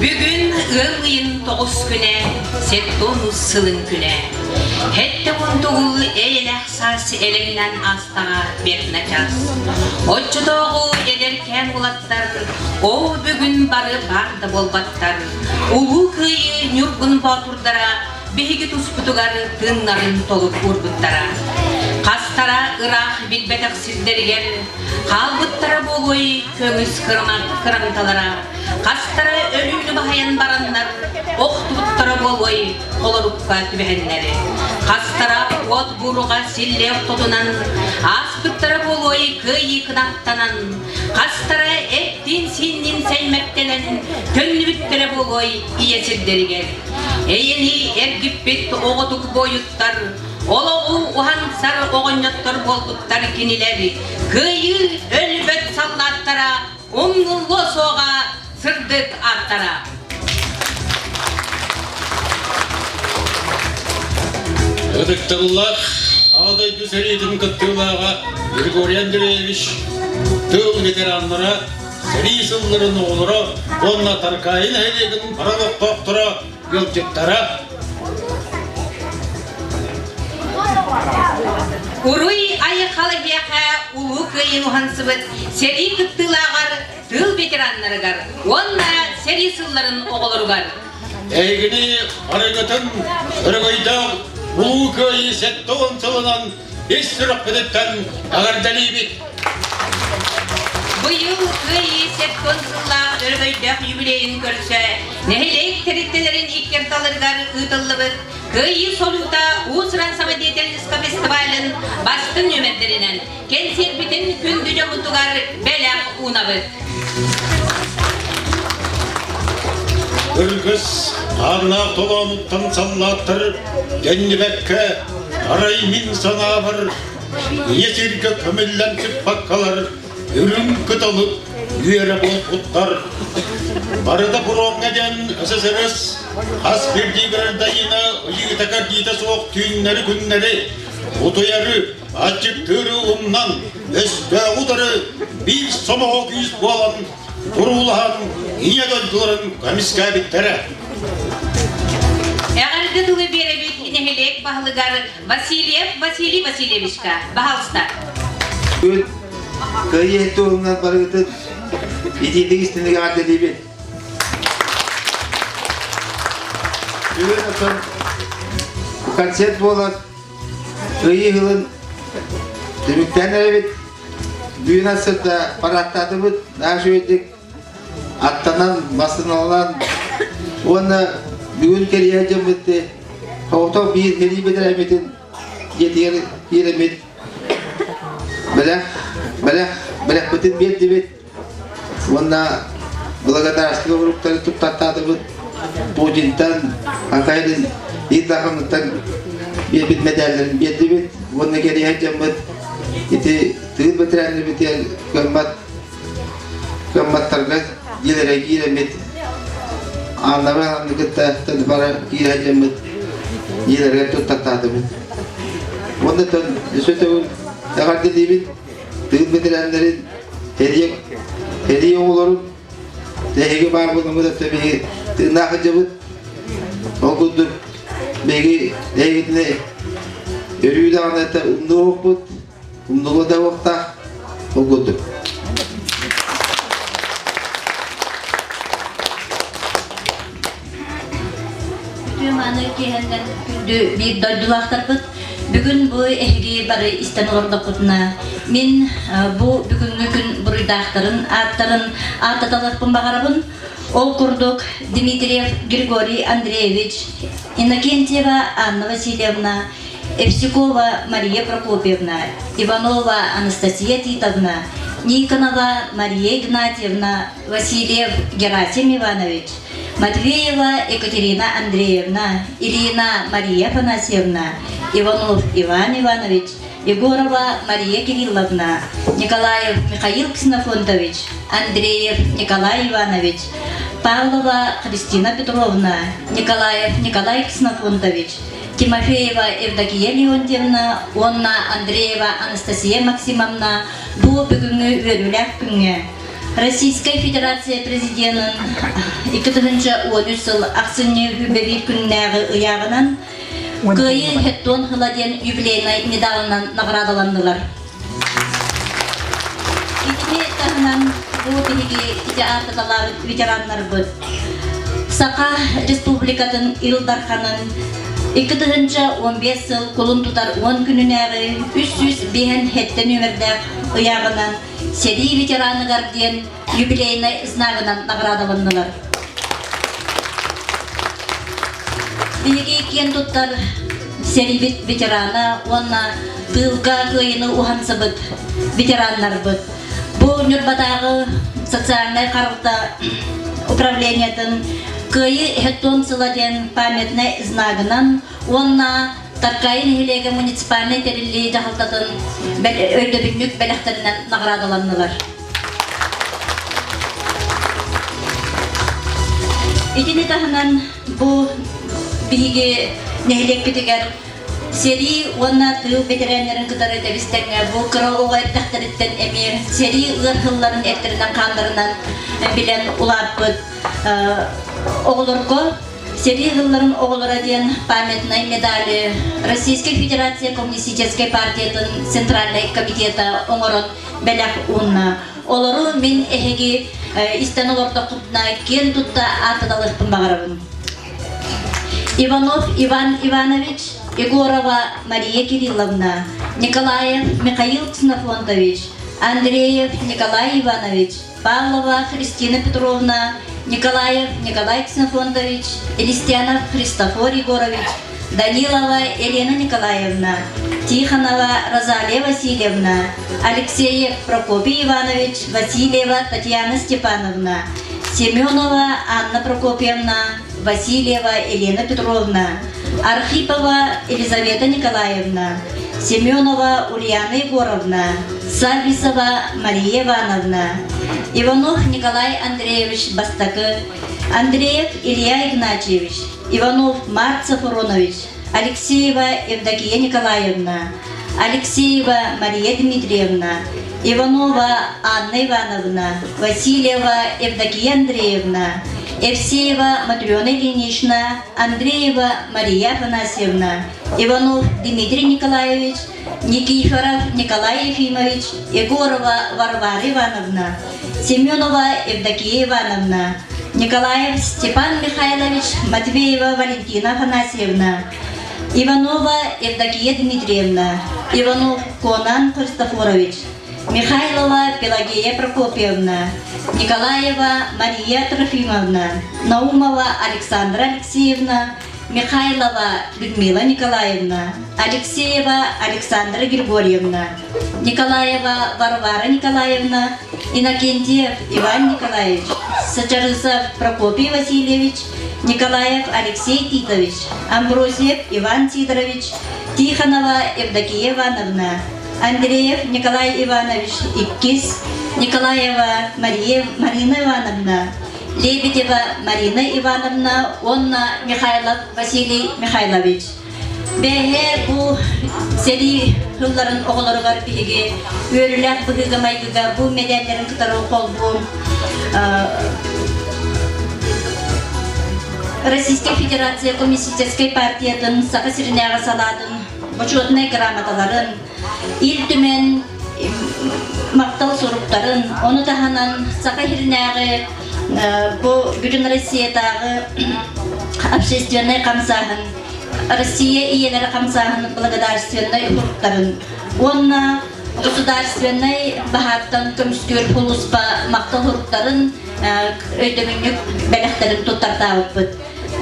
Бүгүн ыам ыйын тоҕус күнэ, сеттонус сылын күнэ. Һэттэ уон эйэлээх саас элэҥнэн аастаҕа бэрт начаас. Оччотооҕу эдэркээн уолаттар, оо бүгүн бары баар да буолбаттар. Улуу Кыайыы Ньургун боотурдара биһиги туспутугар тыыннарын толук уурбуттара. Хастара ыраах билбэтэх сирдэригэр хаалбыттара буолуой көҥүс кырамталара, хастара өлүүнү баһыйан бараннар охтубуттара буолуой холорукка түбэһэннэри, хастара уот буруга силлиэ ортотунан ааспыттара буолуой кыайыы кынаттанан, хастара эттиин-сиинниин сэймэктэнэн төннүбүттэрэ буолуой ийэ сирдэригэр. Эйэни эргиппит оҕотук буойуттар, олоҕу уһансар оҕонньоттор буолбуттар кинилэр кыайыы өлбөт саллааттара умнуллуо суоҕа сырдык ааттара. Ытыктабыллаах Аҕа дойду сэриитин кыттыылааҕа Григорий Андреевич, тыыл ветераннара, сэрии сылларын оҕолоро уонна Таркаайы нэһилиэгин бары олохтоохторо, ыалдьыттара Уруй айхал эһиэхэ Улуу Кыайыыны уһансыбыт сэрии кыттыылааҕар тыыл ветераннарыгар уонна сэрии сылларын оҕолоругар. Эһигини арыгытын өрөгөйдөөх Улуу Кыайыы 70 сылынан ис сүрэхпититтэн эҕэрдэлиибит! Быйыл Кыайыы 70 сыллаах өрөгөйдөөх юбилейын көрсө нэһилиэк тэрилтэлэрин икки ардыларыгар ыытыллыбыт Кыайыы солуута уус-уран самодеятельство фестивалын бастыҥ нүөмэрдэринэн кэнсиэрбитин күндү дьоммутугар бэлэх уунабыт. Кыргыз хааннаах толоонуттан саллааттар төннүбэккэ, арай мин санаабар, ийэ сиргэ көмүллэн сыппаккалар, үрүҥ кыталык үөрэ буолбуттар. Барыта пуромҥа диэн ССРС хас биирдии гражданина ыйыыта-кэрдиитэ суох түүннэри-күннэри утуйары, аччыктыыры умнан, өстөөҕү утары биир сомоҕо күүс буолан туруулаһан ийэ дойдуларын көмүскээбиттэрэ. Эҕэрдэ тылы биэрэбит нэһилиэк баһылыгар Васильев Василий Васильевичка. Баһалста. Күн кыайыы туһунан барыгытын итиитик истиник эҕэрдэлиибит. Бүгүн отон концерт буолар Кыайыы ыһылын түмүктээн эрэбит. Бүгүн сырда парааттаатыбыт, наһаа үчүгэйдик аттанан, массыыналанан уонна бүгүн кэрийэ дьоммут соҕотох биир кэлии бэтэрээммитин дьиэтигэр киирэммит бэлэх, бэлэх, бэлэхпитин биэрдибит. Уонна благодарственный уруктары туттартаатыбыт Путинтан, Акайлин Ил Дарханыттан биэрбит мэдээллэрин биэрдибит. Уонна кэриэһэ дьоммут ити тыыл бэтэрээннэрбитигэр кыаммат кыамматтарга дьиэлэрэ киирэммит ааннары аанны кытта бара киирэ дьоммут дьиэлэригэр туттартаатыбыт. Уонна өссө төгүл эҕэрдэлиибит тыыл бэтэрээннэрин Тэрийэ, тэрийэ оҕолорун эһиги баар буолуҥҥут өттө биһиги тыыннаах сылдьабыт. Ол курдук биһиги эһигитини өрүү даҕаны умнуохпут, умнулуо да уохтаах ол курдук. Үтүө мааны киэһэннэн күндү биир дойдулаахтарбыт, бүгүн бу эһиги бары истэн олордоххутуна, мин бу бүгүҥҥү күн буруйдаахтарын ааттарын ааттаталыахпын баҕарабын. Ол курдук Дмитриев Григорий Андреевич, Иннокентьева Анна Васильевна, Евсюкова Мария Прокопьевна, Иванова Анастасия Титовна, Никонова Мария Игнатьевна, Васильев Герасим Иванович, Матвеева Екатерина Андреевна, Ирина Мария Афанасьевна, Иванов Иван Иванович, Егорова Мария Кирилловна, Николаев Михаил Ксенофонтович, Андреев Николай Иванович, Павлова Христина Петровна, Николаев Николай Ксенофонтович, Тимофеева Евдокия Леонтьевна уонна Андреева Анастасия Максимовна бу бүгүҥҥү үөрүүлээх күҥҥэ. Российскай Федерация Президенын 2013 сыл ахсынньы үбэбиир күннээҕи ыйааҕынан Кыайыы хеттон сыла диэн юбилейнай медалынан наҕараадаланнылар. Итини таһынан бу биһиги ити ааттаталаабыт ветераннарбыт Саха Республикатын Ил Дарханын 2015 сыл кулун тутар 10 күнүнээҕи 305 нүөмэрдээх ыйааҕынан сэрии ветераныгар диэн юбилейнай знагынан наҕараадаланнылар. Биһиги киэн туттар сэриибит ветерана уонна тыылга кыайыны уһансыбыт ветераннарбыт. Бу Ньурбатааҕы социальнай харалта управлениетын Кыайыы хеттон сыла диэн памятнай знагынан уонна Таркаайы нэһилиэгэ муниципальнай тэриллии дьаһалтатын өйдөбүнньүк бэлэхтэринэн наҕараадаланнылар. Итини таһынан бу биһиги нэһилиэкпитигэр сэрии уонна тыыл бэтэрээннэрин кытары тэбис-тэҥҥэ бу кыра оҕо эрдэхтэриттэн эмиэ сэрии ыар сылларын эттэринэн-хааннарынан билэн улааппыт оҕолорго Сэрии сылларын оҕолоро диэн памятнай медали Российскай Федерация Коммунистическай партиятын Центральнай комитета оҥорон бэлэх уунна. Олору мин эһиги истэн олордоххутуна киэн тутта ааттаталыахпын баҕарабын. Иванов Иван Иванович, Егорова Мария Кирилловна, Николаев Михаил Ксенофонтович, Андреев Николай Иванович, Павлова Христина Петровна, Николаев Николай Ксенофонтович, Элистянов Христофор Егорович, Данилова Елена Николаевна, Тихонова Розалия Васильевна, Алексеев Прокопий Иванович, Васильева Татьяна Степановна, Семенова Анна Прокопьевна, Васильева Елена Петровна, Архипова Елизавета Николаевна, Семенова Ульяна Егоровна, Саввисова Мария Ивановна, Иванов Николай Андреевич Бастакы, Андреев Илья Игнатьевич, Иванов Март Сафронович, Алексеева Евдокия Николаевна, Алексеева Мария Дмитриевна, Иванова Анна Ивановна, Васильева Евдокия Андреевна, Евсеева Матрена Ильинична, Андреева Мария Афанасьевна, Иванов Дмитрий Николаевич, Никифоров Николай Ефимович, Егорова Варвара Ивановна, Семенова Евдокия Ивановна, Николаев Степан Михайлович, Матвеева Валентина Афанасьевна, Иванова Евдокия Дмитриевна, Иванов Конан Христофорович, Михайлова Пелагея Прокопьевна, Николаева Мария Трофимовна, Наумова Александра Алексеевна, Михайлова Людмила Николаевна, Алексеева Александра Григорьевна, Николаева Варвара Николаевна, Иннокентьев Иван Николаевич, Сачарысов Прокопий Васильевич, Николаев Алексей Титович, Амбросьев Иван Сидорович, Тихонова Евдокия Ивановна, Андреев Николай Иванович иккис, Николаева Мария Марина Ивановна, Лебедева Марина Ивановна уонна Михайлов Василий Михайлович. Бэйэ бу сэрии сылларын оҕолоругар биһиги үөрүүлээх быһыыга-майгыга бу мэдээллэрин кытары холбуу Российскай Федерация Коммунистическай партиятын Саха сиринээҕи салаатын бочуотунай грамоталарын, Ил Түмэн махтал суруктарын, ону таһынан Саха сиринээҕи бу Бүтүн Россиятааҕы общественнай хамсааһын, Россия ийэлэрэ хамсааһын благодарственнай суруктарын уонна государственнай баһаартан көмүскүүр сулууспа махтал суруктарын өйдөбүнньүк бэлэхтэрин туттартаабыппыт.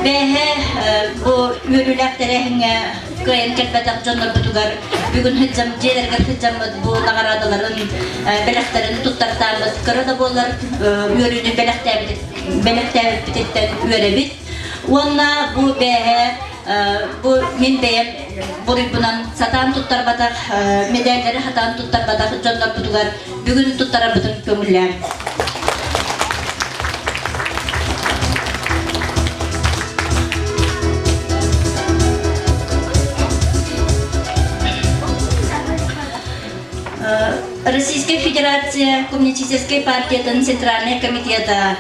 Бээһэ бу үөрүүлээх тэрээһиҥҥэ кыайан кэлбэтэх дьоннорбутугар бүгүн сылдьам дьиэлэригэр сылдьаммыт бу наҕараадаларын бэлэхтэрин туттартааммыт кыра да буоллар үөрүүнү бэлэхтээбиппититтэн үөрэбит. Уонна бу бээһэ бу мин бэйэм буруйбунан сатаан туттарбатах мэдээллэри сатаан туттарбатах дьоннорбутугар бүгүн туттарарбытын көҥүллээҥ. Российскай. Российскай Федерация Коммунистическай партиятын Центральнай комитета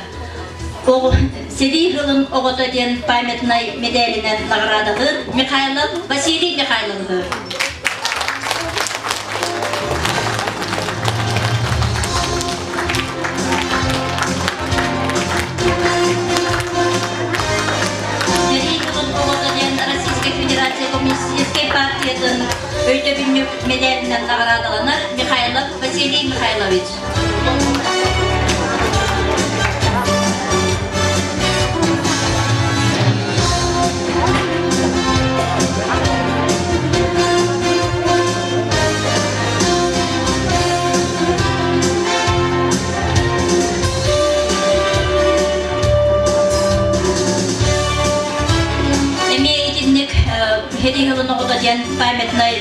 сэрии сылын оҕото диэн памятнай медалинэн наҕараадалыыр Михайлов Василий Михайловиһы. Сэрии сылын оҕото диэн Российскай Федерация Коммунистическай партиятын өйдөбүнньүк медалинэн наҕараадаланар Михайлов Василий Михайлович. Эмиэ итинник Херий сылын оҕото диэн памятнай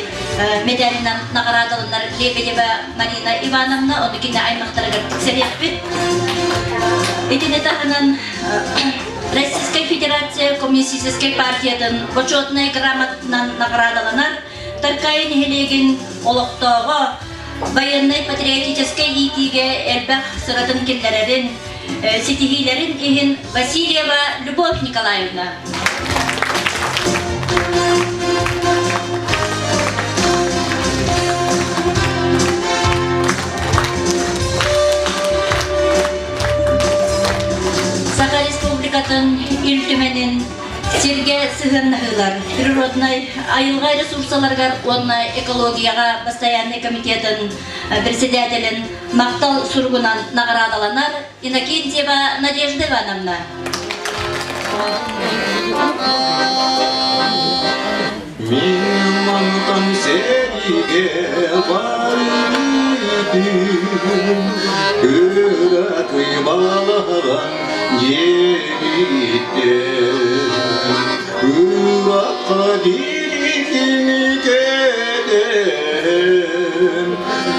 медалынан наҕараадаланар Лебедева Марина Ивановна, ону кини аймахтарыгар тиксэриэхпит. Итини таһынан Российскай Федерация Коммунистическай партиятын бочуотунай грамотынан наҕараадаланар Таркаайы нэһилиэгин олохтооҕо байыаннай-патриотическай иитиигэ элбэх сыратын киллэрэрин, ситиһиилэрин иһин Васильева Любовь Николаевна. Саха Республикатын Ил Түмэнин сиргэ сыһыаннаһыылар природнай айылҕа ресурсаларыгар уонна экологияҕа постояннай комитетын председателин махтал суругунан наҕараадаланар Иннокентьева Надежда Ивановна. Мин мантан сэриигэ барбытым, кыракый балаҕан дьиэбиттэн. Кыракка дириҥ кэтэн,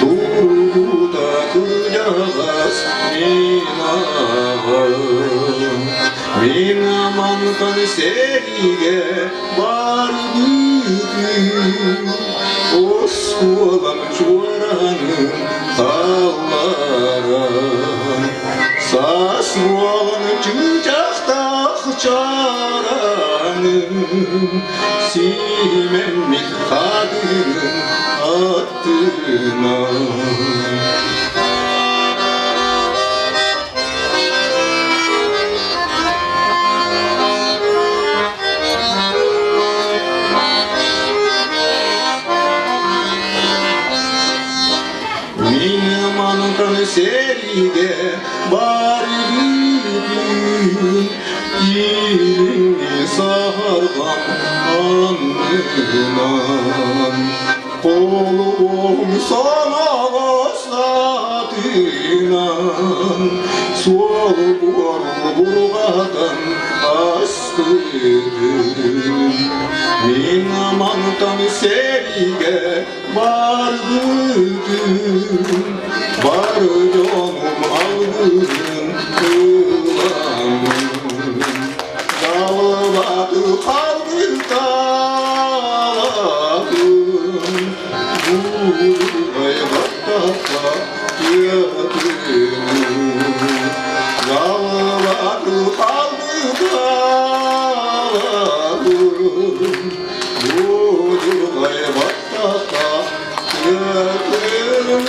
турбута кыдьаҕас мин аҕам. Мин мантан сэриигэ барбытым, оскуолам чуораанын хаалларан, саас буолан чыычаахтаах чаараным, сиимэммит хатырын аттынан. Мин мантан сэриигэ барбытым, илиҥҥи саһарҕам аннынан. Полугум санаҕас атынан, суол бурҕатан астыгым. Мин мантан сэриигэ барбытым, бар дьонум алгыһын ыламмын. Далбаты халгыталабын, Буурай баттахха тыатыным. Далбаты халгыталабын, Буурай баттахха тыатыным.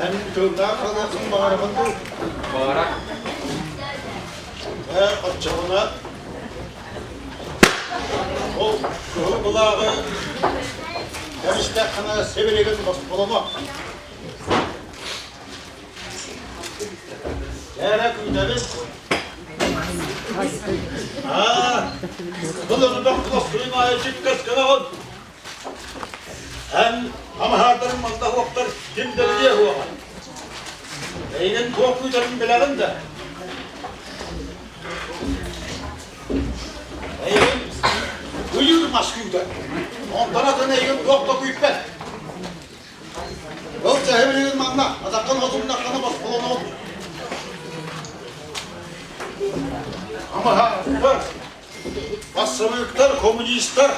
Эн тыллаах халыаххын баҕарабын дуу? Баҕара. Ээ, оччоҕуна ол кыһыл былааҕы кэбистэххинэ сибилигин босхолоно. Эрэ күүтэбин. Аа, бұл ырбақ құластырын айы чиккес гынаҕын. Эн амаһаардарын манна уоптар ким да билиэ суоҕа. Эйигин туох күүтэрин билэҕин да? Эйигин ыйыыр мас күүтэр. Онтон атын эйигин туох да күүппэт. Ол чаһы билигин манна атаххын отумнаххына босхолонуом. Амаһааттар, бассабыыктар, коммунистар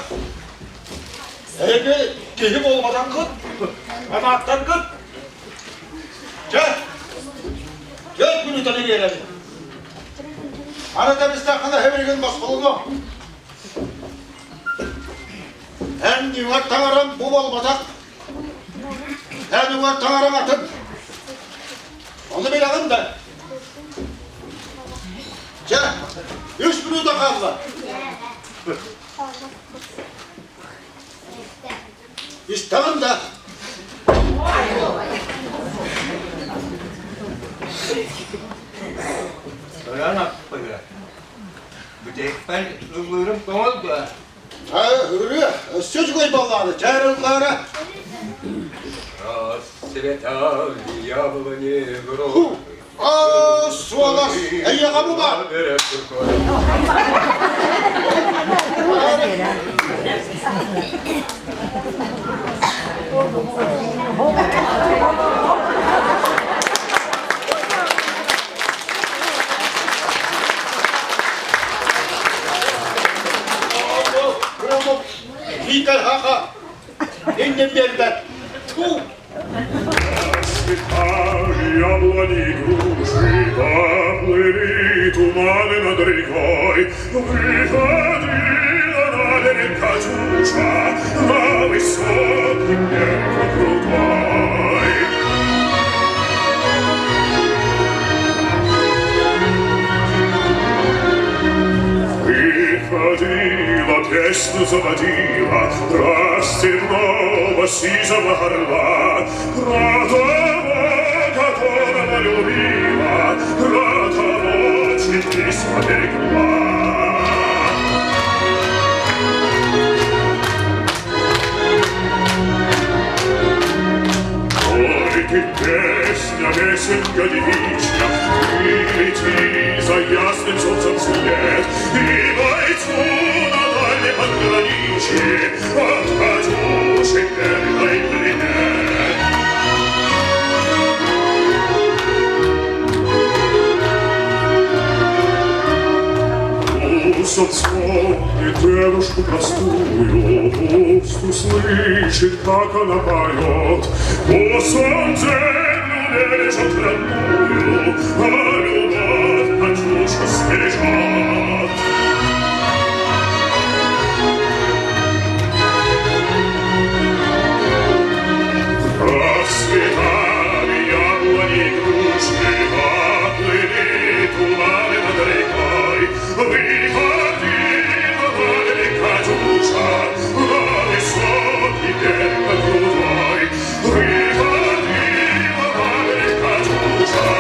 эһиги киһи буолбатаххыт, анааттаргыт. Чэ, 4 мүнүүтэни биэрэбин. Аны тэбистэххинэ эһи билигин босхолонуом. Эн үҥэр таҥарам бу буолбатах. Эн үҥэр таҥараҥ атын. Ону билэҕин да? Чэ, үс мүнүүтэ хаалла. Истэҕин да? Тойон аппыга. Бүтэһикпэр ыллыырым көҥүл дуо? Ырыа, өссө үчүгэй баллааны, чээрыллаара. Расцветали яблони грозы. А, суолас, эйиэхэ бу баар. Расцветали яблони и груши, поплыли туманы над рекой. Выходила на берег Катюша, на высокий берег крутой. Выходила, песню заводила про степного сизого орла, про того, которого любила, про того, чьи письма берегла. Ой, ты песня, песенка девичья, ты лети за ясным солнцем вслед, и бойцу на дальнем пограничье от Катюши передай привет. Пусть он вспомнит девушку простую, пусть услышит, как она поет, пусть он землю бережет родную, а любовь Катюша сбережет. Расцветали яблони и груши, поплыли туманы над рекой. Выходила на берег Катюша, на высокий берег крутой. Выходила на берег Катюша,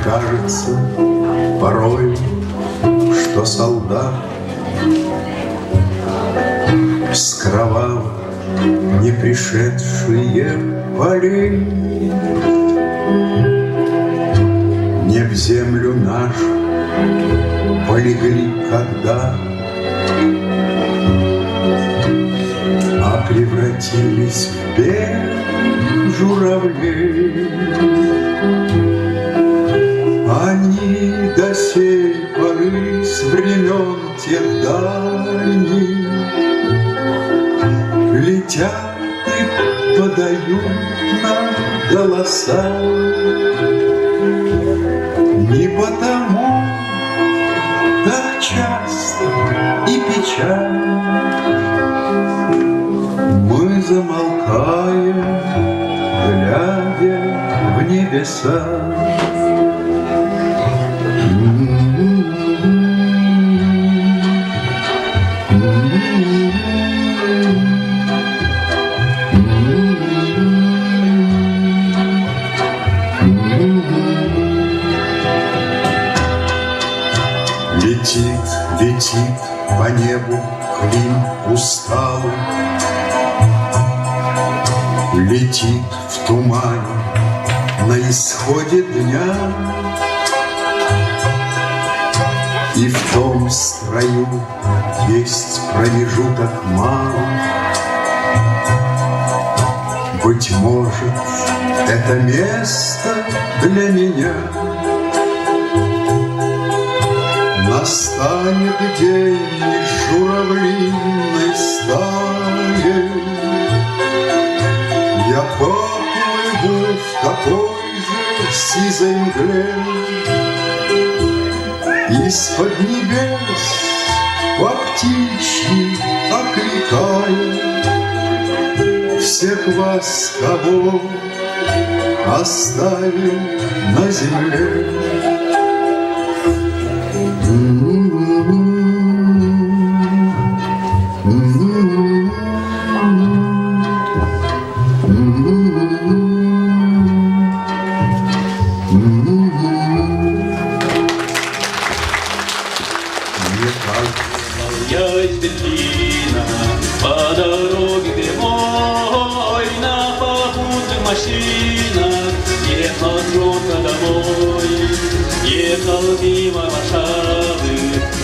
кажется порой, что солдат С кровавых не пришедшие полей Не в землю нашу полегли когда, А превратились в белых журавлей. Они до сей поры с времен тех дальних Летят и подают нам голоса. Не потому так часто и печально Мы замолкаем, глядя в небеса. Летит, летит по небу Клим усталый, Летит в тумане на исходе дня. И в том строю есть промежуток малый. Быть может, это место для меня. Настанет день и журавлиной стаей Я поплыву в такой же сизой мгле Из-под небес по птичьи окликая Всех вас, кого оставил на земле. Мне кажется, Я из Берлина по дороге прямой на попутных машинах ехал с фронта домой. Ехал мимо Варшавы,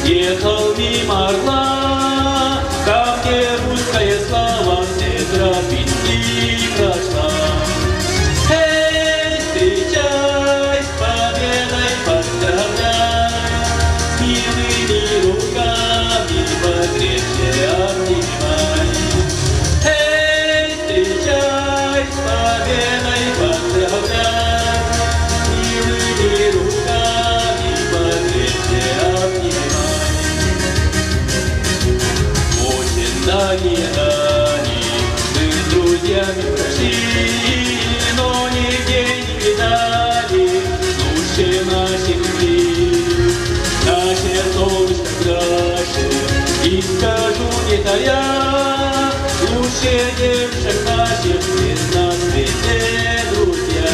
ехал мимо Орла, там, где русская слава все тропинки прошла. Эй, встречай, с победой поздравляй, Милыми руками покрепче обнимай. Эй, встречай, с победой поздравляй, Милыми руками покрепче обнимай. Очень дальние дали мы с друзьями прошли, но нигде не видали лучше нашей земли. Наше солнышко краше, и скажу не тая, лучше девушек наших нет на свете, друзья.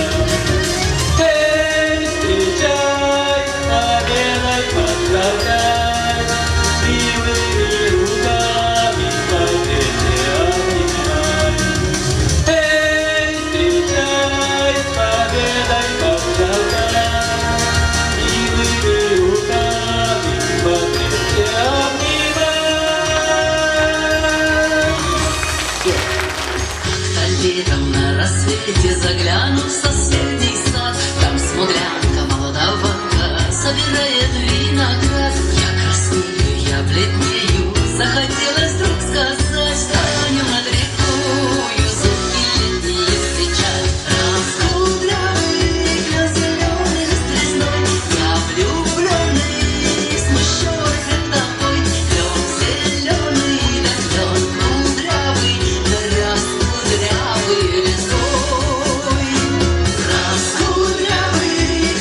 Эй, встречай, с победой поздравляй, Милыми руками покрепче обнимай. Эй, встречай, с победой поздравляй, Милыми руками покрепче обнимай. Как-то летом на рассвете загляну в соседний сад. Там смуглянка молодовата собирает виноград. Я краснею, я бледнею, захотелось вдруг сказать: Станем над рекою, зубки летние встречать. Раскудрявый клен зеленый стрезной, я влюбленный, смущенный тобой. Клен зеленый, да клен кудрявый, да раскудрявый лесной. Раскудрявый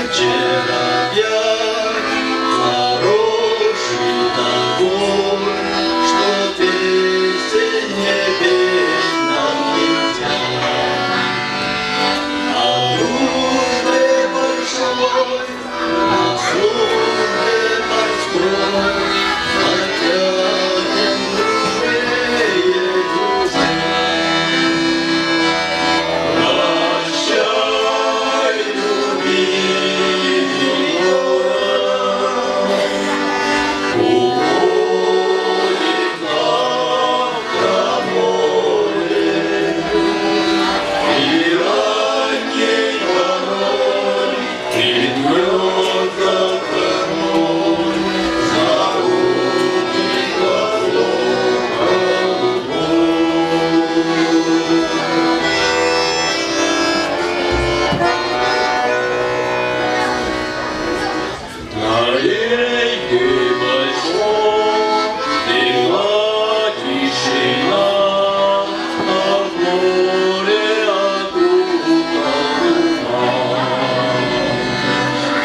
Вчера я хороший такой, что песен не петь нам нельзя. О дружбе большой, на службе морской потянем дружнее друзья. Прощай, любимый город, уходит завтра море, и ранней порой мелькнет за кормой за На рейке большом легла тишина, а в море окутал туман.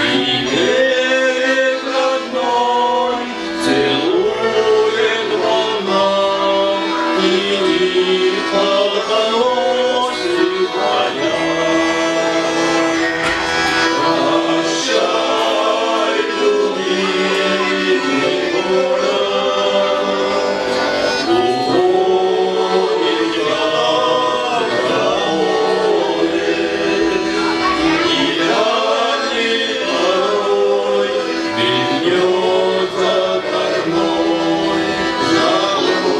И берег родной целует волна, и тихо доносит баян. Прощай, любимый город, уходит завтра море, и ранней порой мелькнет за кормой голубый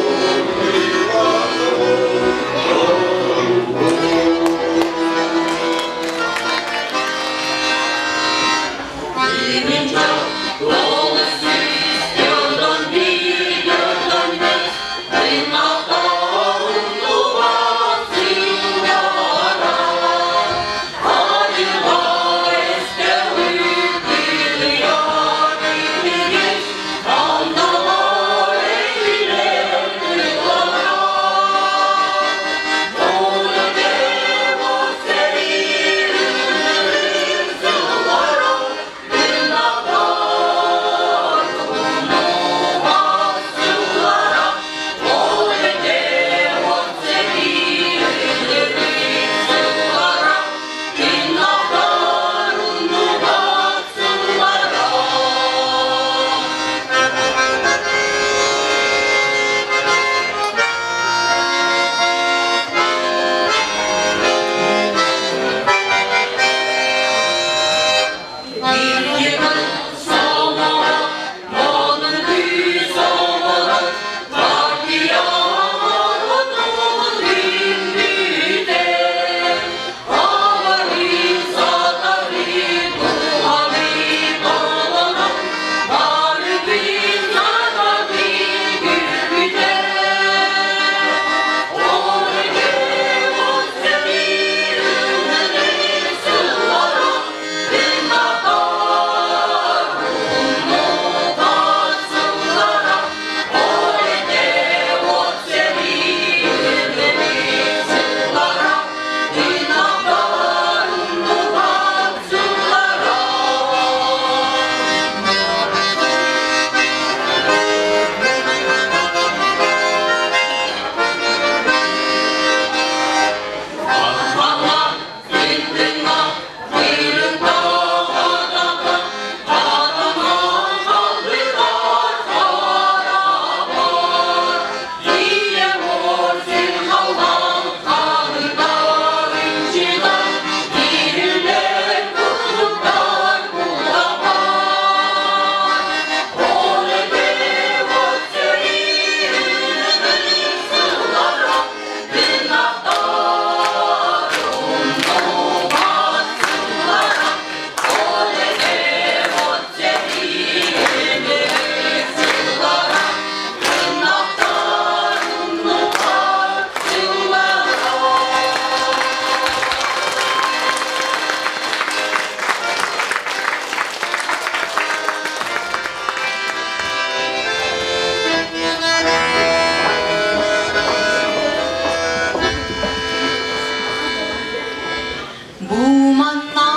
Бу манна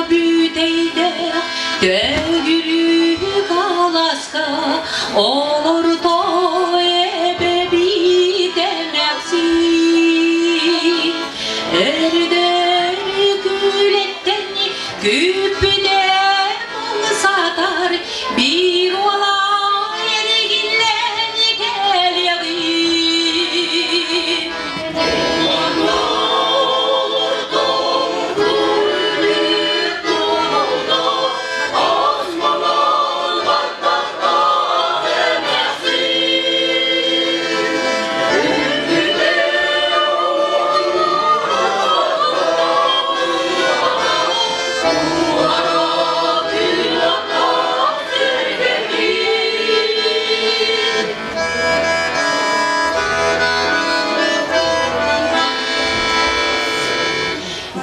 бүтэйдэ. Олорто эбэбит эмээхсин, Өрдөр күлэттэн күүппүтэ муҥ сатар, Биир уола эргиллэн кэлиэҕин.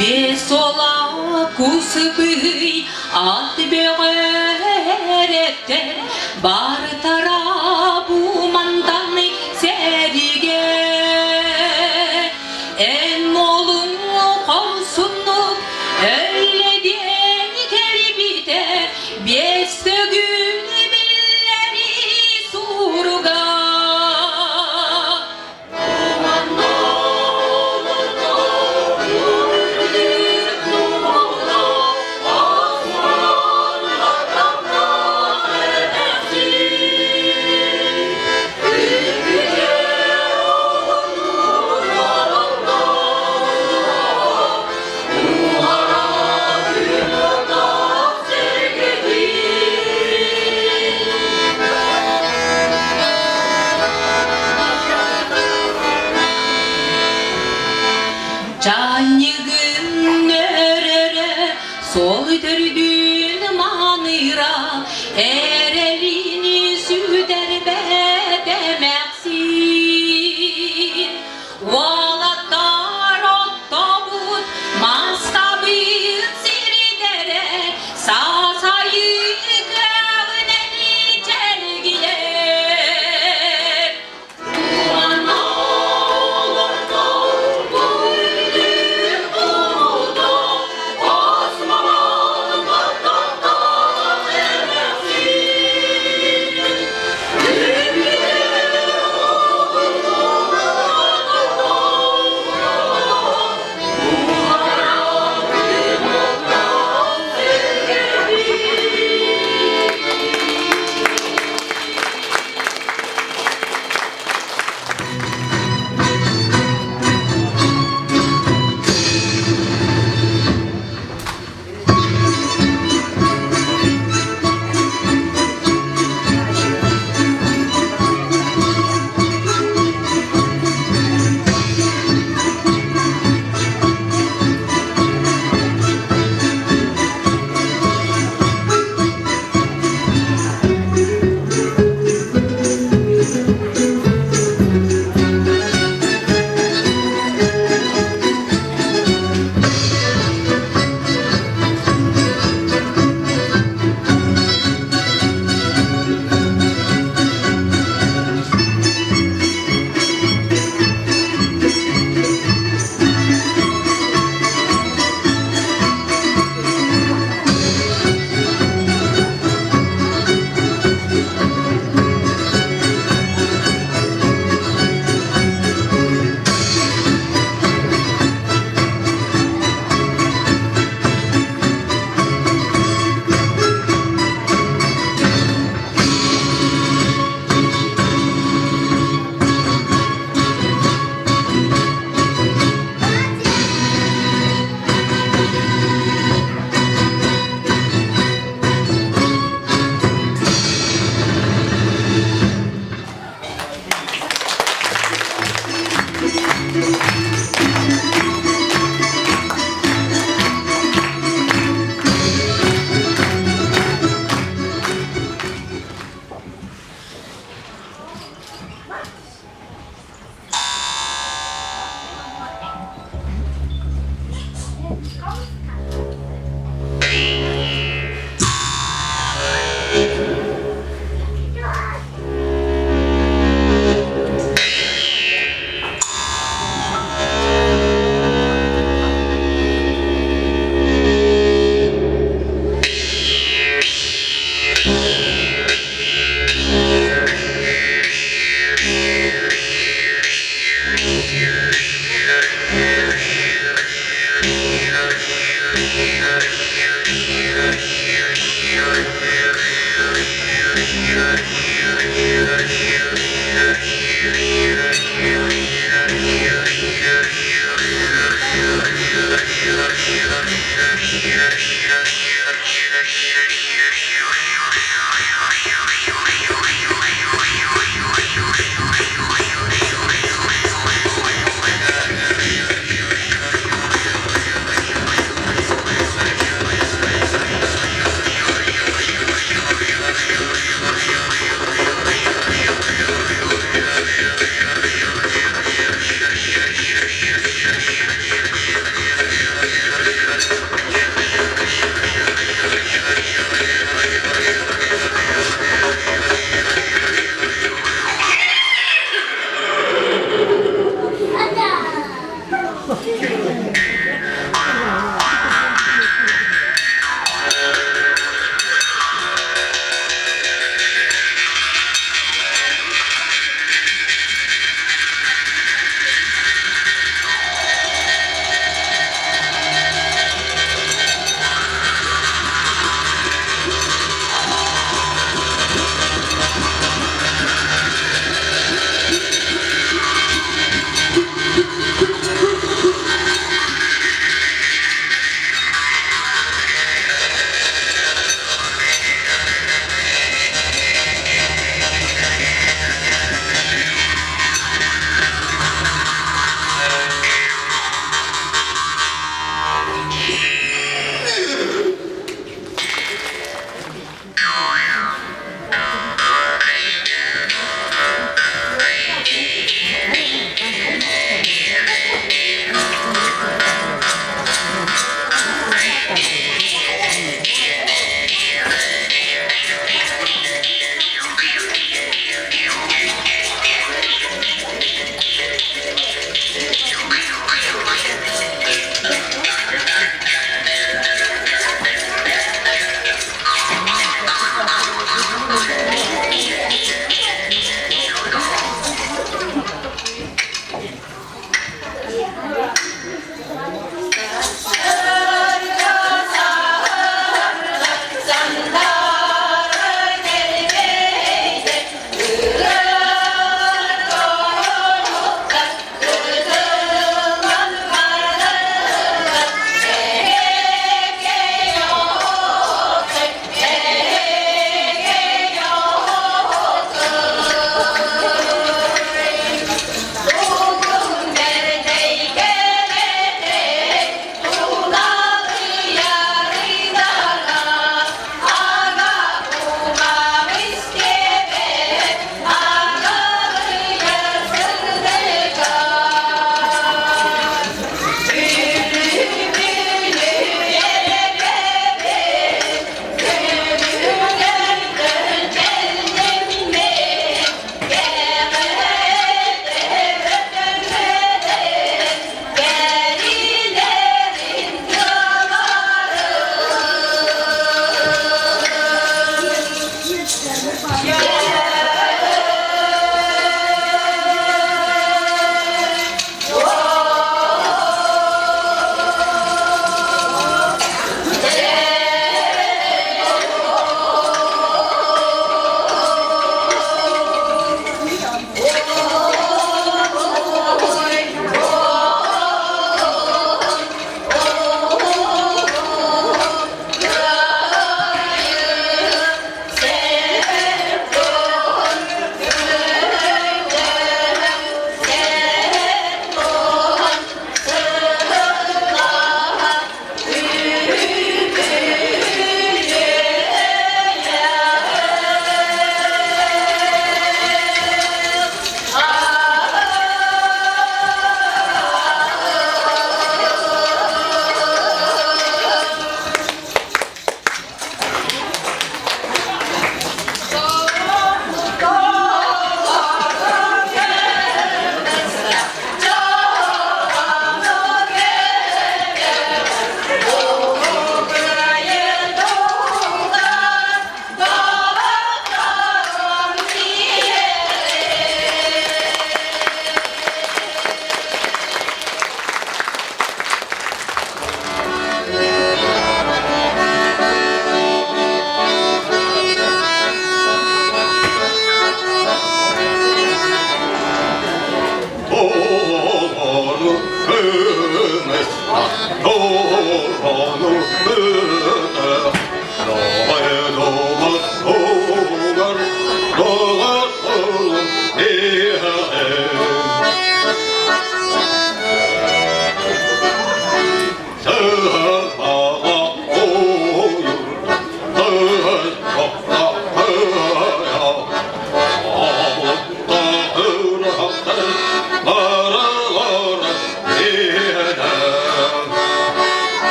Бесола кусыпый ат бөҕөрөттөр бартара бу мантан сэригэ Эн олуҥ хорсуннук өллө диэн кэлбитэ биэс төгүл биллэри суруга. Чаанньыгын өрөрө, сол төрдүн маныыра, эрэлини сүтэрбэт эмээхсин. Уолаттар оттобут, мастабыт сирдэрэ, саасайы көөҕүнэн чэлгийэр.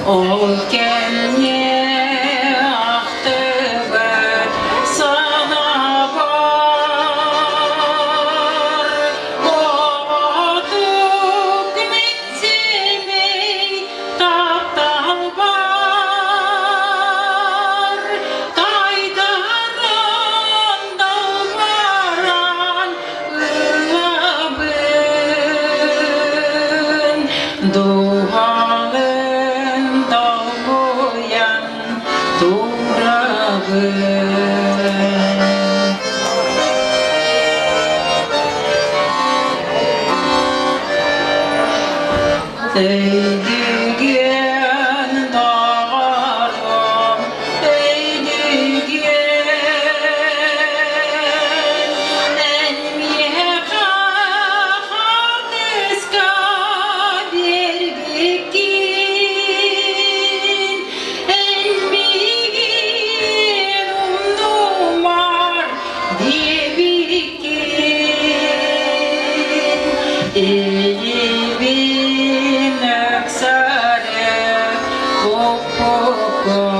Ол кэмҥэ ахтыбыт санаабар Оҕотук мин сэмэй тапталбар Тайдаран далбаран ылабын Дууһалын долгуйан турабын. Өйдүгэн доҕорум, өйдүгэн, эн миэхэ хаартыска биэрбиккин, эн миигин умнумар диэбиккин. Илиибин ыксары куппуккун.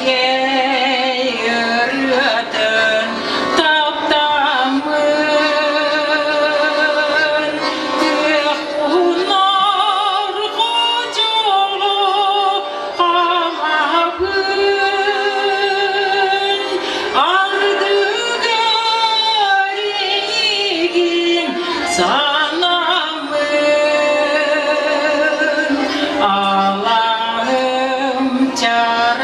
Күөрэгэй ырыатын таптаммын, күөх кунар хочоҕо хамабын, ардыгар эйигин санаммын, Аллаһым чар.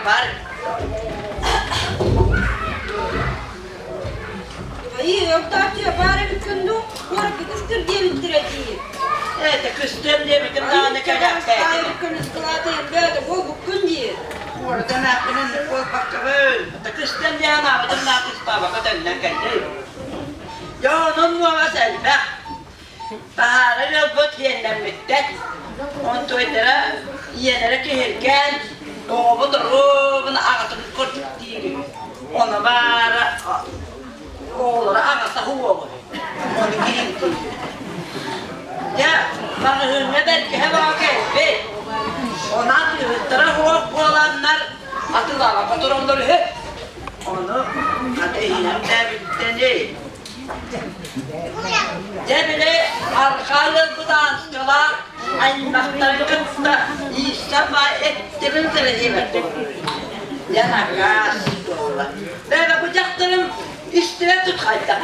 баар. Айыы, Октавчия баар эбиккин дуу? Куоракка кыстыр диэбиттэрэ дии. Это кыстыам диэбитим даҕаны кэлэхтээтим. Айырыккын ыскылаатайым бөөтө буолбуккун дии. Куоратын ааппынан буолбаккабын. Кыстыам диэн аабытым да кыстаабакка төннөн кэллим. Дьэ онон нуоҕас элбэх. Таһаара ыалбыт иэннэммиттэр. Онтуойдара ийэлэрэ киһиргээн, оҕобут оруобуна аҕатын курдук диир. Ону баара оҕолоро аҕата уолу. Ону киһиргиир. Дьэ, маҕаһыыҥҥа бэргэһэ бөҕө кэлбит. Онон атыыһыттара суох буоланнар атыылаабакка тураллар үһү. Ону хата иһинэн тээбиттэний. Дьэ били арҕаа ыалбыт ааскалаах аймахтарын кытта ииссэ баай эттэрин сэлэһиэбэт Дьэ накаас буолла. Бэбэ бу дьахтарым истибэт тут хайдах.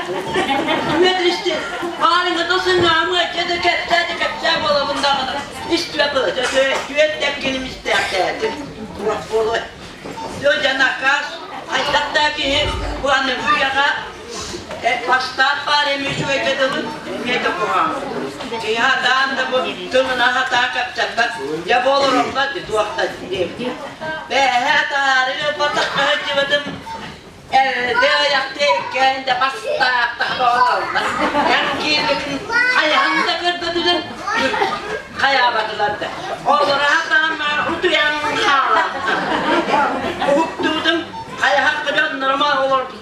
Түмэт исти баарыҥҥа сыҥаамы дьэ да кэпсээ да кэпсээ буолабын даҕаны истибэт буола түөт тэпкиним истээхтээтим. Туох буолуой? Дьэ дьэ накаас хайдах да киһи бу аныгы үйэҕэ Бастаан баар эмиэ үчүгэйгэ дылы, эмиэ да куһаҕан. Киһи сатаан да бу тылына сатаан кэпсэппэт, дьэ бу олороллор дии туох да диэбит. Бээһээ таһаары ылбатахха сылдьыбытым, эрдэ айахтыы иккиэн да бастаах таһа Эн киирбитин хайаһан да көрбөтүлэр, хайаабатылар да. Олоро сатаан утуйан хаалааттар. Уһуктубутум, хайаһахха дьоннорума олорбут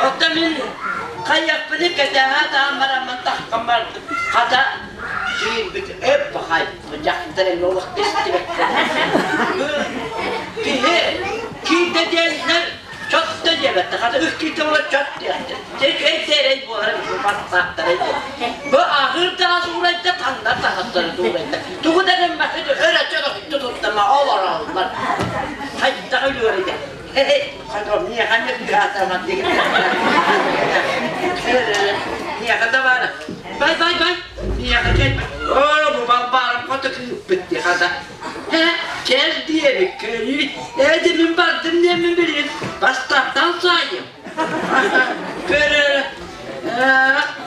Оттон мин хайыахпыный кэтэһэ таһан бараммын таххан бардым. Хата киирбит өп бахай дьахтар эмиэ олох истибэттэр. Киһи киирдэ диэннэр чотто диэбэттэр. Хата үс киирдэ буолар чот диэхтэр. Эрэй буолар баттаахтарай Бу аһыыр таҥас уурайда, таҥнар таҥастары уурайда. Тугу да гыммакка өрө чөкөттө туттама олороллор. Хайдах өлүөрүйэ. Хадом миэхэ нүккаатамат деген. Миэхэ да баара. Бай бай бай. Миэхэ кэл. Оо, бу балбаарым хоту кыыппыт дии хата. Кэл диэбит көлүй. Ээ, мин бардым диэммин билигин бастаахтан саайым. Көрө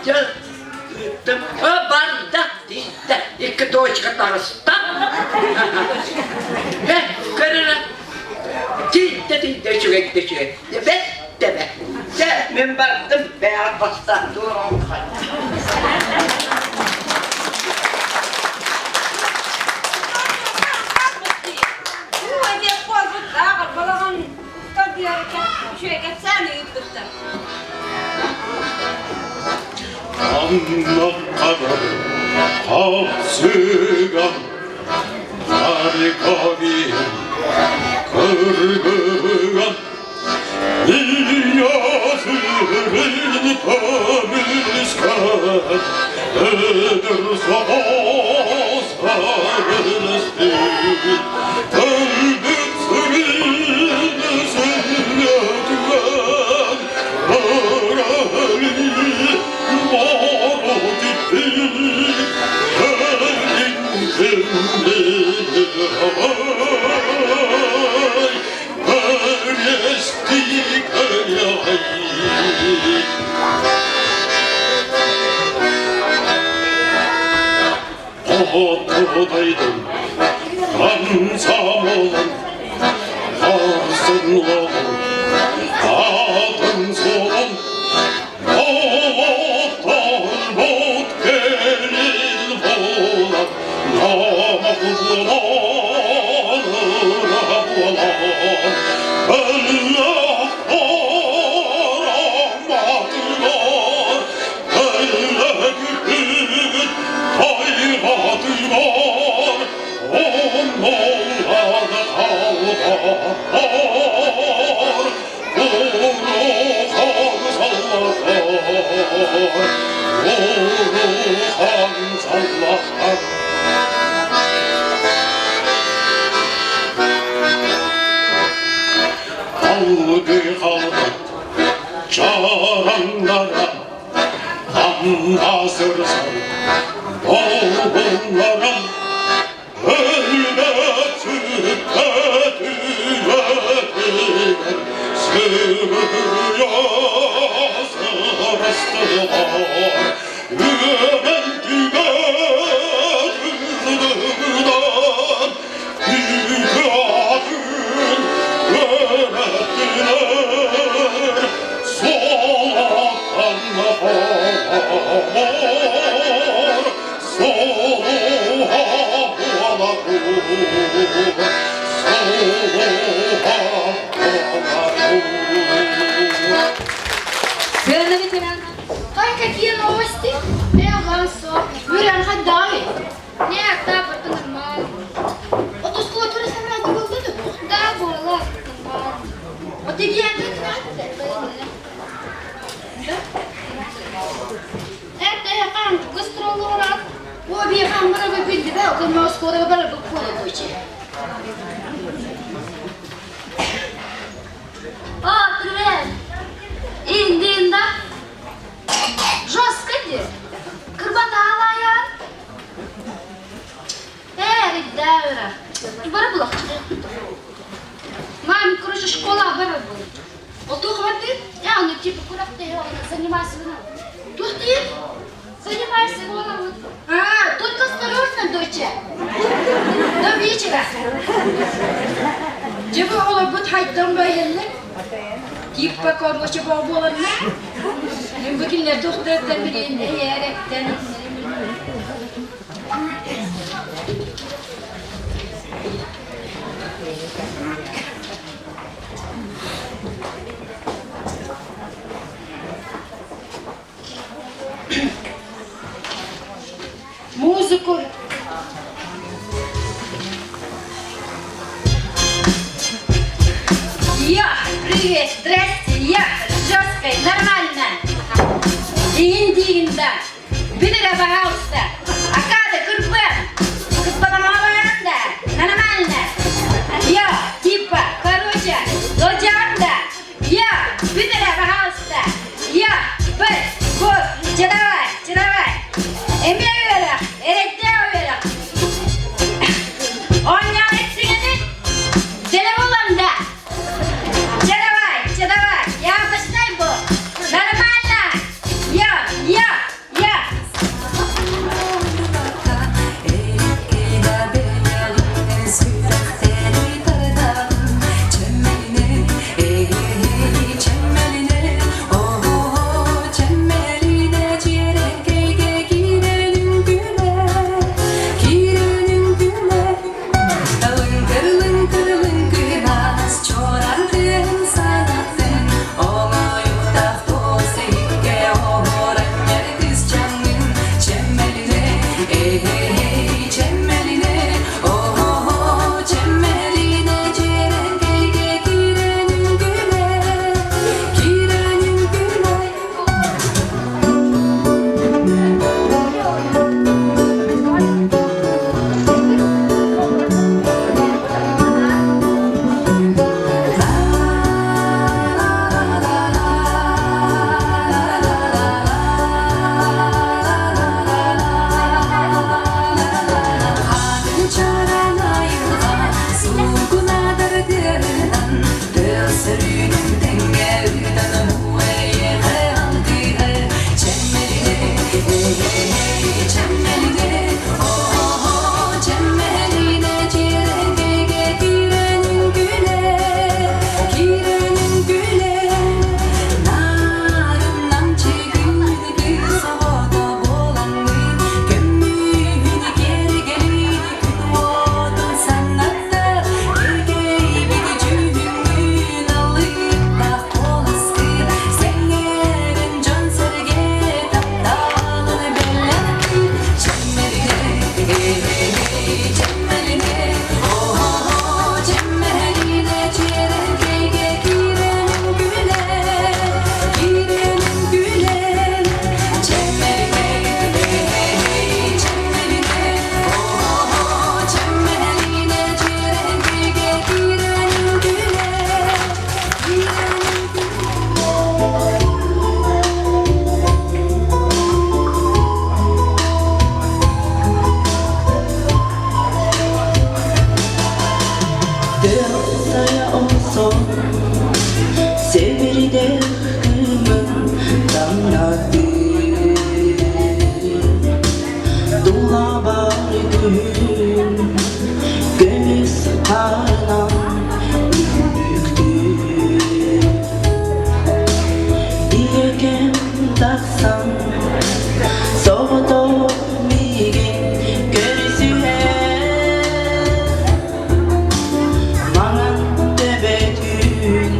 дьэ ыыттым. Барда тиийдэ. Икки точка таҕыста. Э, көрөрө тиийдэ тиийдэ үчүгэй да үчүгэй. Бэт тэбэ. Дьэ, мин бардым, бэйэҕэ бастаан туоран Аннаккабар хапсыган Харьковин кыргыган Ильясырын көмүскэн Өдөр соғыс Өлбүт сүрүн сүнньөтүгэр Хотудайдым, комсомолым, Арсынлығым, атын солым, От келин болар, намақ болар, ыра болар. Іллі қараматылар, Іллі тайғатылар, Онолан қалғар, Урухан саллахар, Урухан саллахар. Алгы қалбат чараннара Аммасырсан долгуннара Өлбөт Сыана ветерана. Ой, какие новости? Э, Юрий, дай. Нет, да, это нормально. Вот ускула тоже собрать был Да, было, нормально. Вот и я не Да? Это я кан гастролорат. О, бегам бара билди да, около скоро бара бу колы О, привет! Индинда. Жестко де. Кырбан алаян. Э, ребята. Бара была. Мам, короче, школа бара была. Вот тут хватит? Я, ну типа, куда ты занимайся? Тут ты занимайся. А, только осторожно, доча. До вечера. Дьэ олорбут хайдан байылны. Типа короче боларны. Бу кинлер тухтырдан билин эректен. Музыку. Я, привет, здрасте, я жесткой, нормально. Индиинда. Билере, пожалуйста. Акада, кырбан. Кырбанамаларында. Нормально. Я, типа, короче, лодянда. Я, билере, пожалуйста. Я, б, вот, че давай, че давай. Эме үөрэх, эрэттэ үөрэх. Оонньоон этсиҥини, телеволанда. Че давай, че давай, я обычный был. Нормально. Я, я, я. Харынан үктүүр Ийэкэм тахсан соҕотох миигин көрүсүһэр Маҥан төбөтүн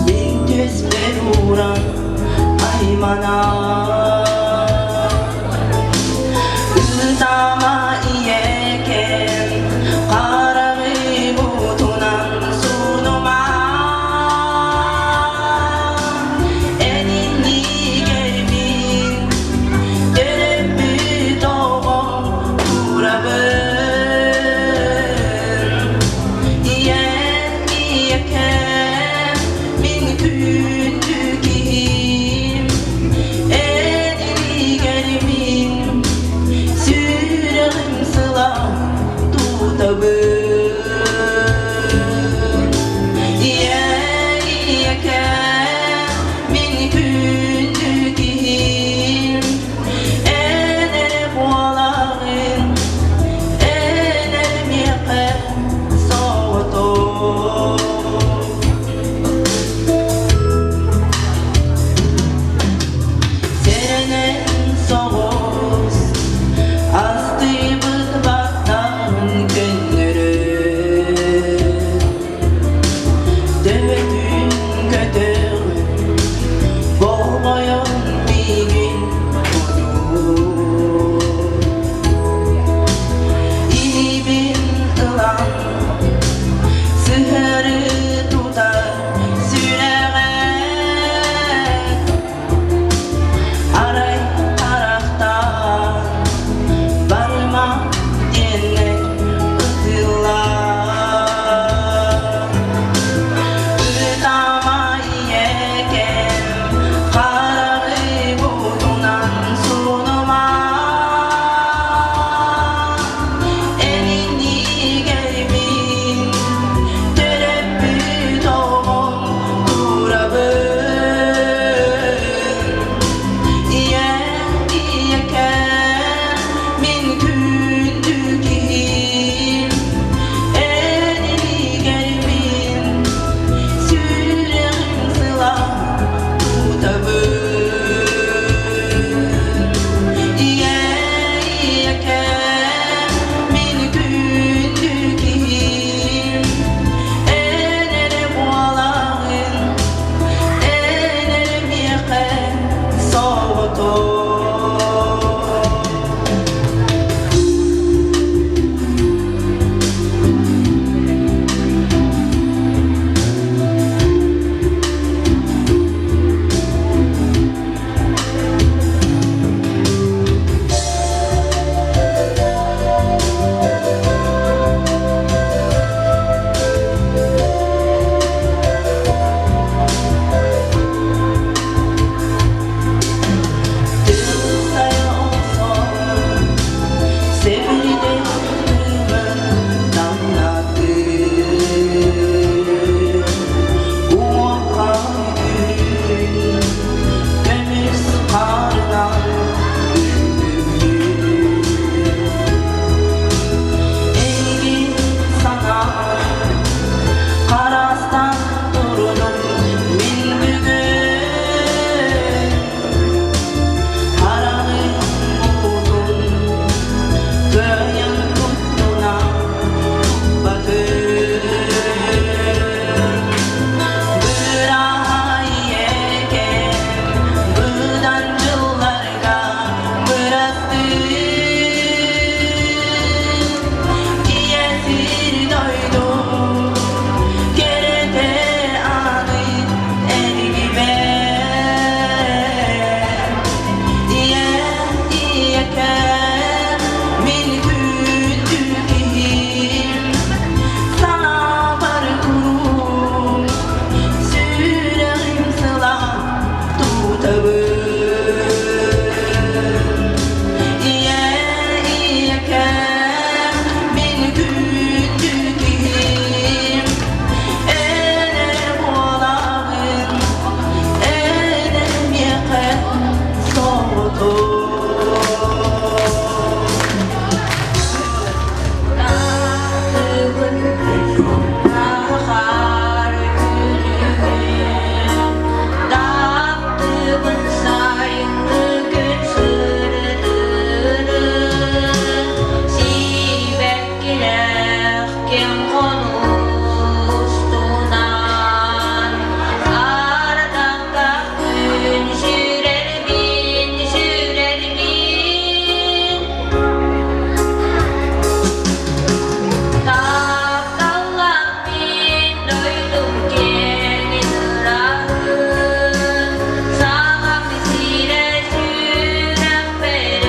мин түөспэр ууран айманар Ытама ийэкэм хараҕым. Ахар күнүгүн таптыбын сайыҥҥы күн сырдыгын сибэккилээх кэм хонустунан ардахтаах күн сүүрэрбин сүүрэрбин Тапталлаах мин дойдум киэҥин ырааһын, Сахам сирэ сүрэхпэр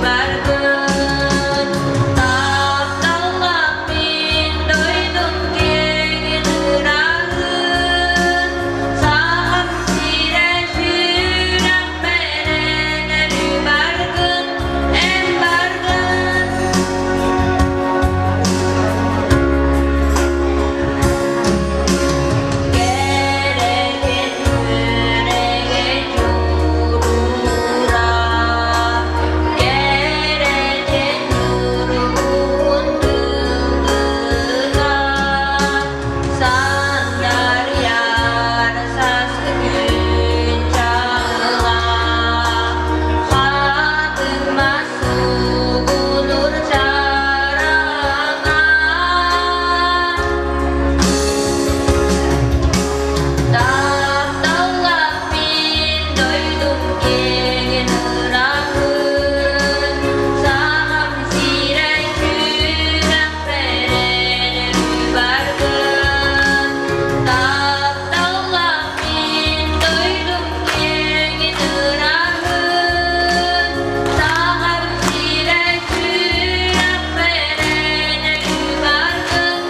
баргын. Тапталлаах мин дойдум киэҥин ырааһын, Сахам сирэ сүрэхпэр баргын, эн баргын. Кэрэгин күрэгэй чуурура, кэрэтин ньургуһун тыллыга, сандарыйар сааскы күн чаҕыла, хатыҥ мас сугунур чараҥа. Тапталлаах мин дойдум киэҥин ырааһын, Сахам сирэ сүрэхпэр баргын. Тапталлаах мин дойдум киэҥин ырааһын, Сахам сирэ сүрэхпэр баргын,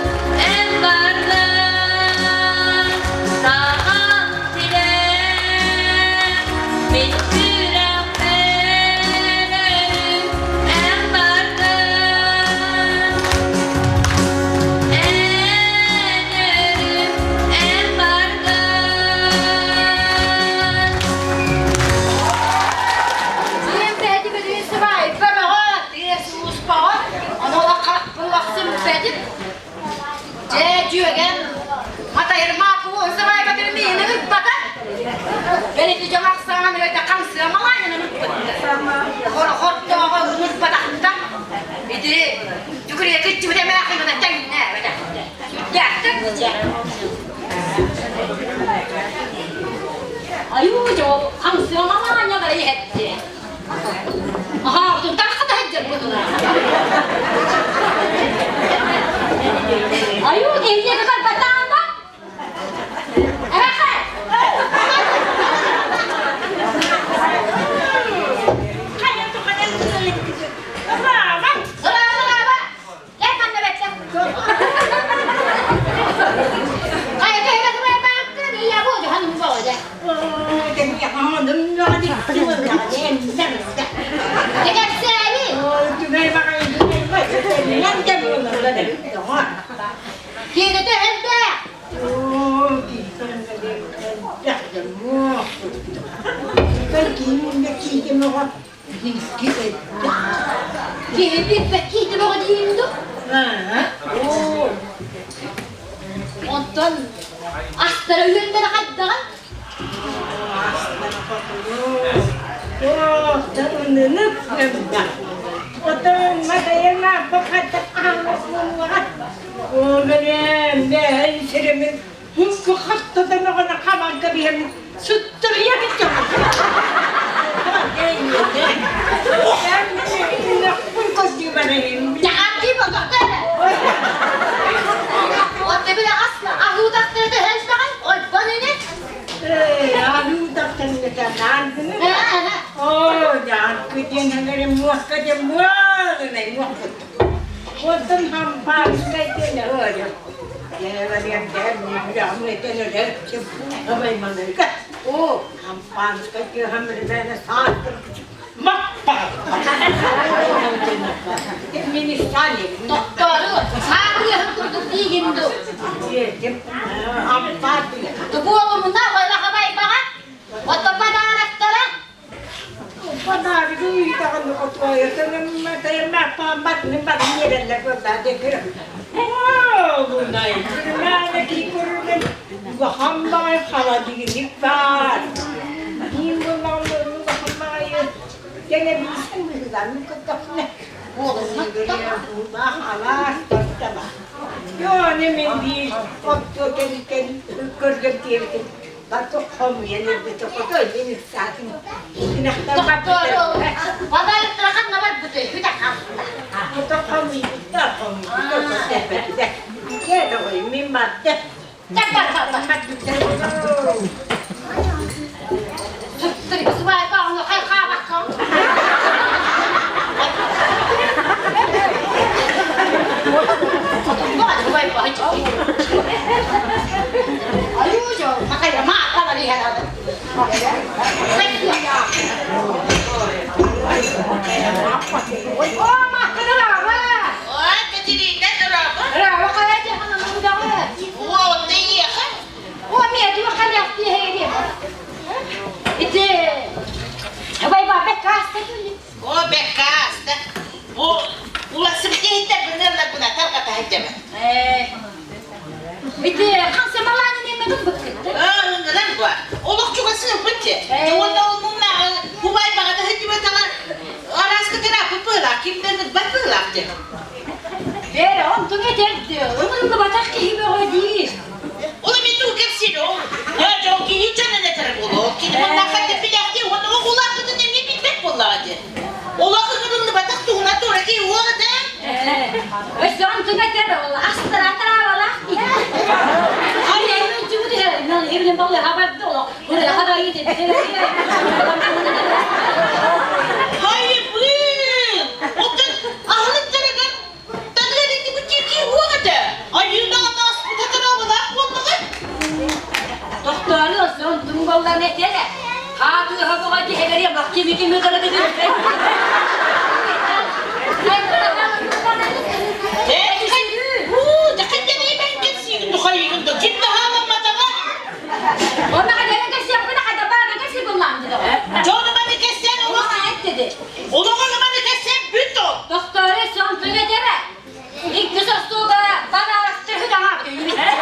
эн баргын. Сахам сирэ мин сүрэхпэр эн баргын. Эн өрүм, эн баргын. Дьэ, дьүөгэм, матайырма куһусабайбатын миини ыппата. Бэлити дьон ахсаанан өйдө хамсыамалаанынан ыппытта. Хорохортооҕо ыҥырбатахта. Ити түкүрүө кыччыбыт эмээхиҥҥэ тэҥнээбэтэ. Сүрдээхтик дьэ. Айуу, дьол, хамсыамалаанньалары иһэтти. Аһаа, тутахха сылдьар быһыылаах. Айуу, киһини кытарбатаан ба? Эрэхэ! Ыраaba, Кэл манна бэттэх. Хайа төһө сыбайбааккын, ийэ бу дьоһун буолуо. Кэпсээни. Киинэтэ элбэх. Киһи билбэт киһи бөҕө диим дуу? Онтон астара үөннэрэ хайдаҕын? Дьаҕаргыы болоҕо Отто бile асла аһыутахтара төһөлтөҕөн ойбон ини. Тохтору, саатыаһын курдук диигин ду. Тубуолумуна ойбаха байбаҕа, отто подароктара. Оһуобунай кырнаана кии көрүнэн улахан баҕайы халадыынньык баар. Мин буоллаҕына улахан баҕайы тэлэбиисэр быһыылаах көрдөхпүнэ уулаах алаас тартама. Дьону мин биир оттуо кэлитэн көргөн диэбитим барыта хомуйан ылбыта хотой мин ыксаатым ынахтар барбыттар Подароктара ханна барбыты хүтэ хаалла. Ото хомуйбуттар хомуйбуттар көрдөрбөтүлэр. Дьэ доҕой мин барда. О, бэккааста. Бу уласыбыт иһиттэр быныалларбына тарҕата сылдьабын. Ити хансамалаанын эмэбин быккытты. Ыҥыран буа. Олох чугасыырбыт дьэ. Уонна ол муннааҕы кубай баҕата сылдьыбатаҕа араас кытырааппыт быһыылаах, кимдэн ылбат быһыылаах дьэ. Бэрэ, онтуҥ этэрди, ылыллыбатах киһи бөҕө диир. Ол эмиэ тугу кэпсиир ол? Дьол киһи дьонун этэр буолуо. Кини муннаахха билээхтии уонна ол улааппытын эмиэ билбэт буоллаҕа дии. Олох ыҥырыллыбатах туһунан туора киһи уол этэ. Өссө онтуҥ этэр, ол астара-тараабалаах киһи. Хайыбыын! Оттон аһылыктарыгар Тохтоору сон тумбаллан этэлэ. Хаатыаха буга дьиһэгэри маккими кими Тохтоору сон түгэтэрэ. Иккис остуолга банаарастыр хүдаҥа. Ким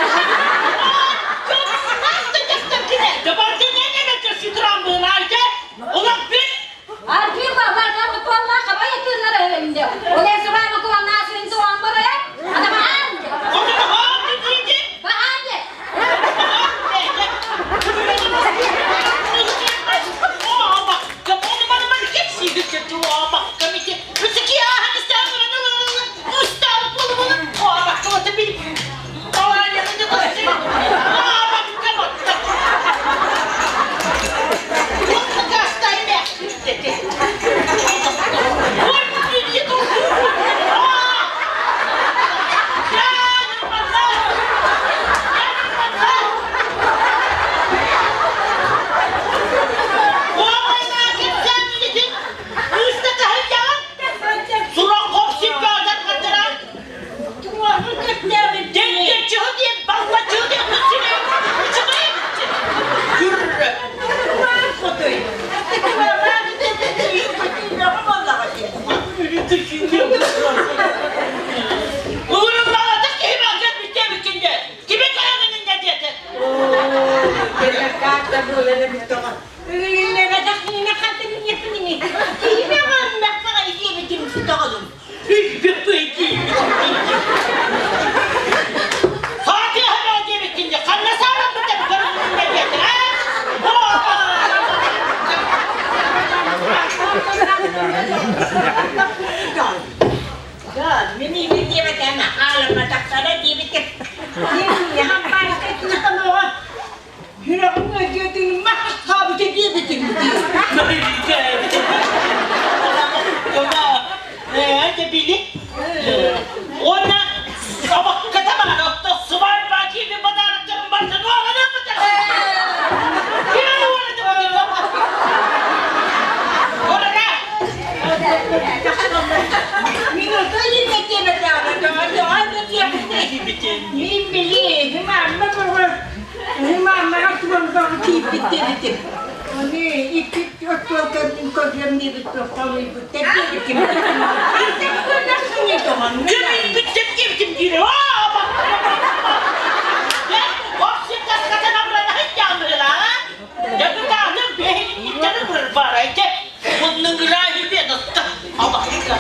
Барайте, муннуҥҥыраайы бедоста, абаһыга.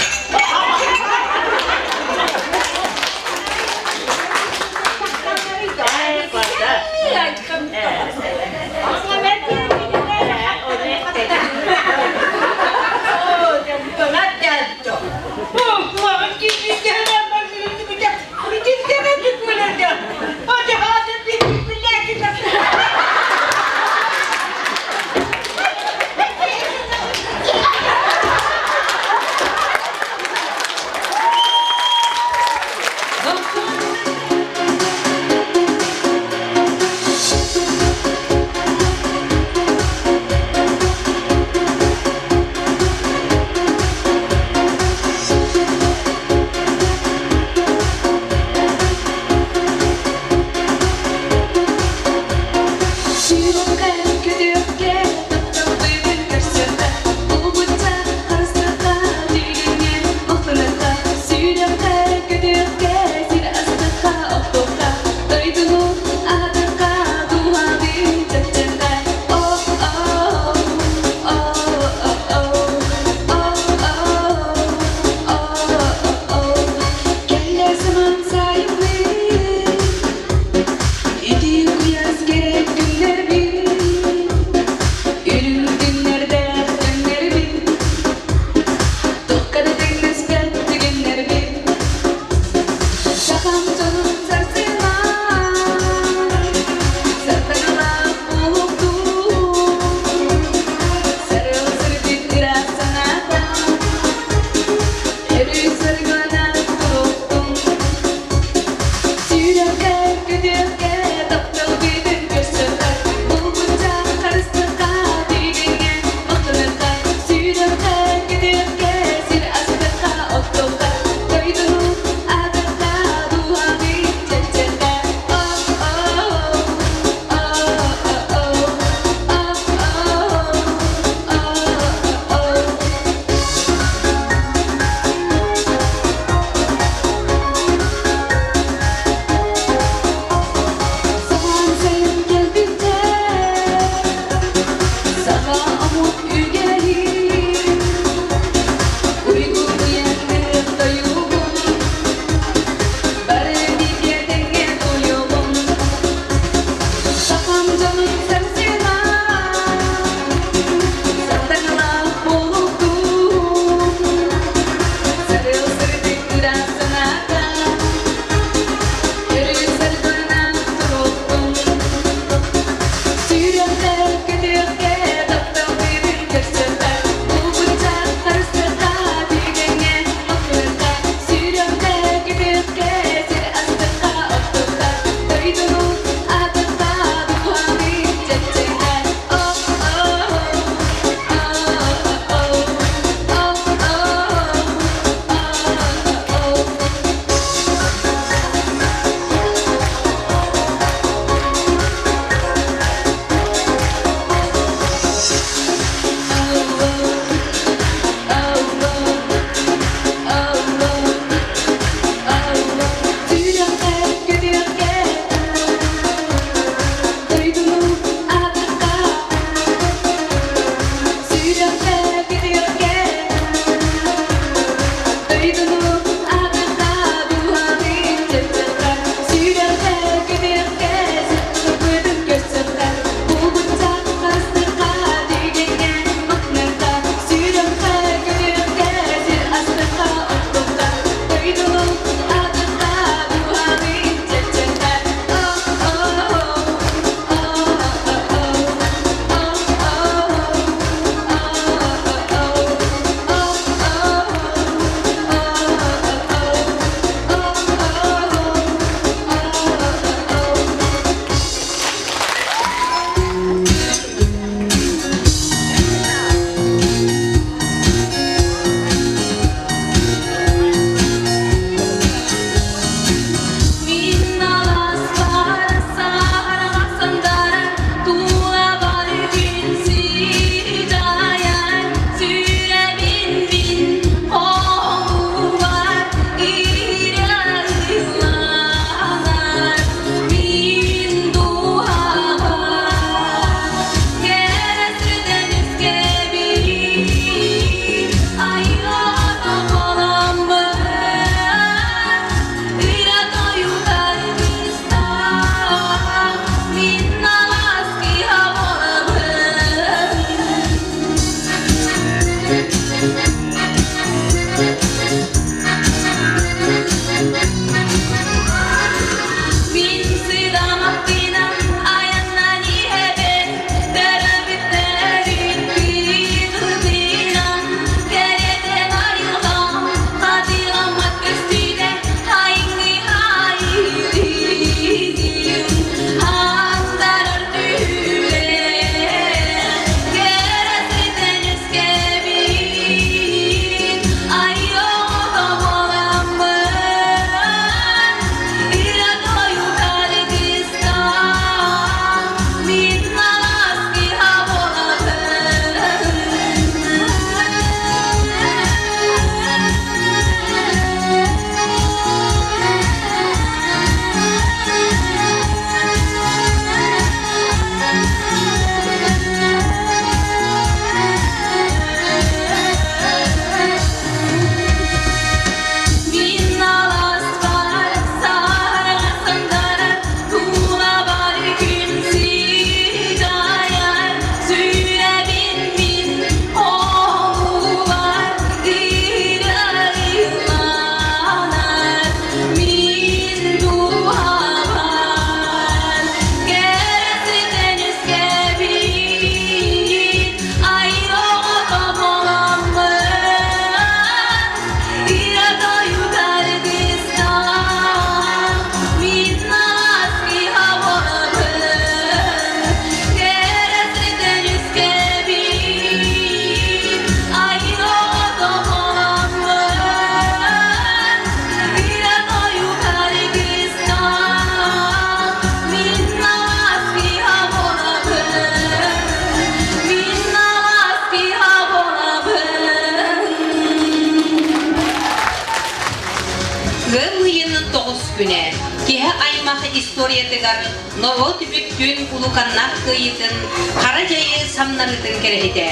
киһи аймах историятыгар норуот бүттүүн улуканнаах кыайыытын, хара дьайы самнарыытын кэрэһитэ.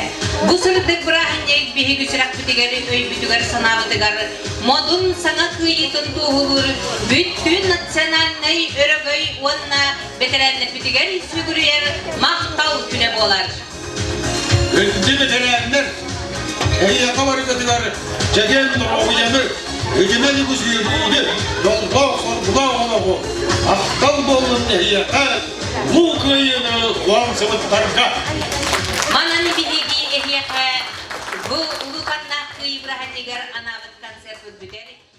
Бу сырдык бырааһынньык биһиги сүрэхпитигэр, өйбүтүгэр-санаабытыгар модун саҥа кыайыытын туоһулуур бүттүүн национальнай өрөгөй уонна бэтэрээннэрбитигэр сүгүрүйэр махтал күнэ буолар. Күндү бэтэрээннэр, эһиэхэ барыгытыгар чэгиэн доруобуйаны, үтүмэн үгүс үөрүүнү, дьоллоох-соргулаах олоҕу, махтал буоллун эһиэхэ, Улуу Кыайыыны уһансыбыттарга! Манан биһиги эһиэхэ бу улууканнаах Кыайыы бырааһынньыгар анаабыт концерпыт бүтэр.